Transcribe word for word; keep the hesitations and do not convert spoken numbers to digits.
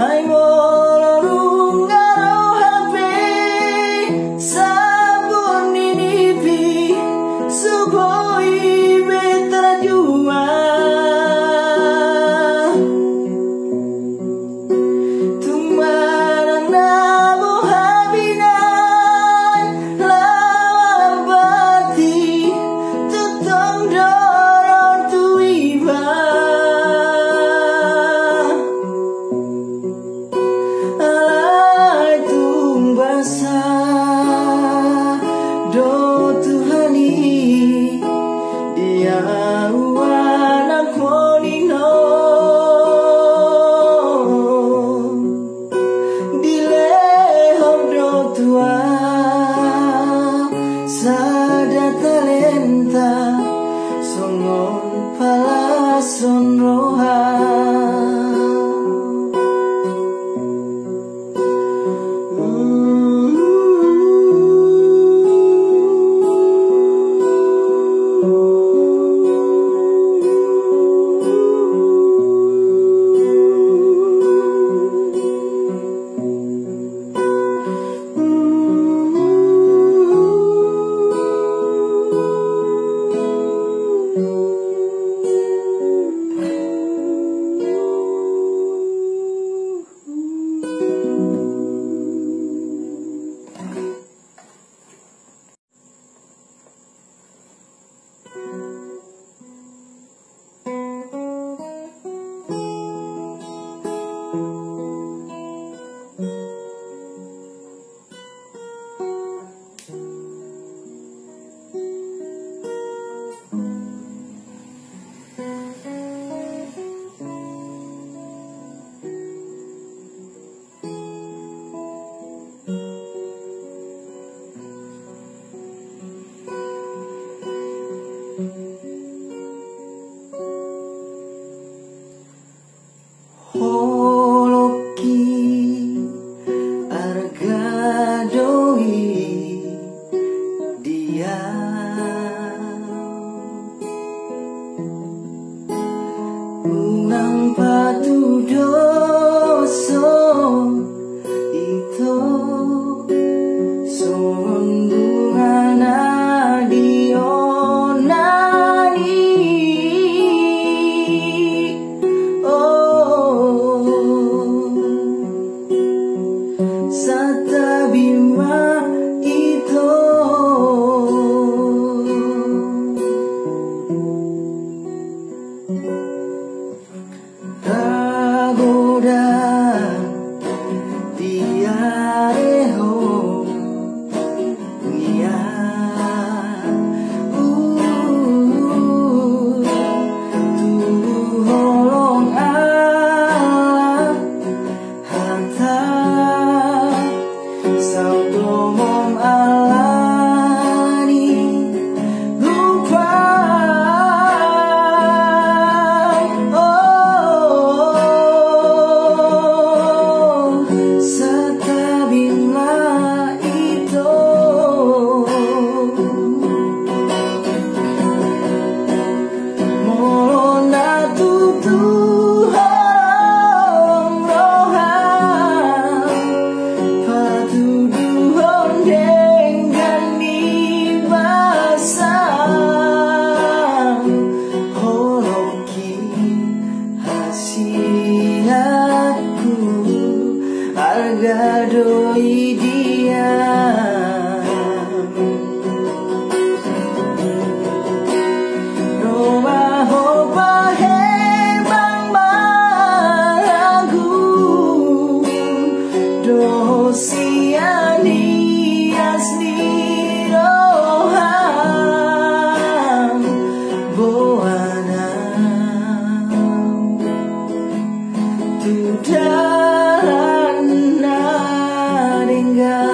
Ai molo nunga ro hape sambun ni nipi, so boi be tarjua. Tung manang na boha pe nian laho mambati, tongtong do ro tu iba. Alai tung basa do Tuhan i di ahu anakmon i on. Dilehon do tu ahu sada talenta songon palashon roha. Holongki arga do i di ahu. Unang patudoshon ito songon bunga na dionan i. Oh, santabi ma ito. Pagoda diarehon ni ahu tu holong Allah. Hata saut domom alani lupa. Oh, santabi ma ito. Molo na tutu holong roha, patuduhon denggan ni basa. Holongki hasianku, arga do i di ahu. Roha ho pahembang maragu dohot sian ias ni roham, boan ahu tu dalan na denggan.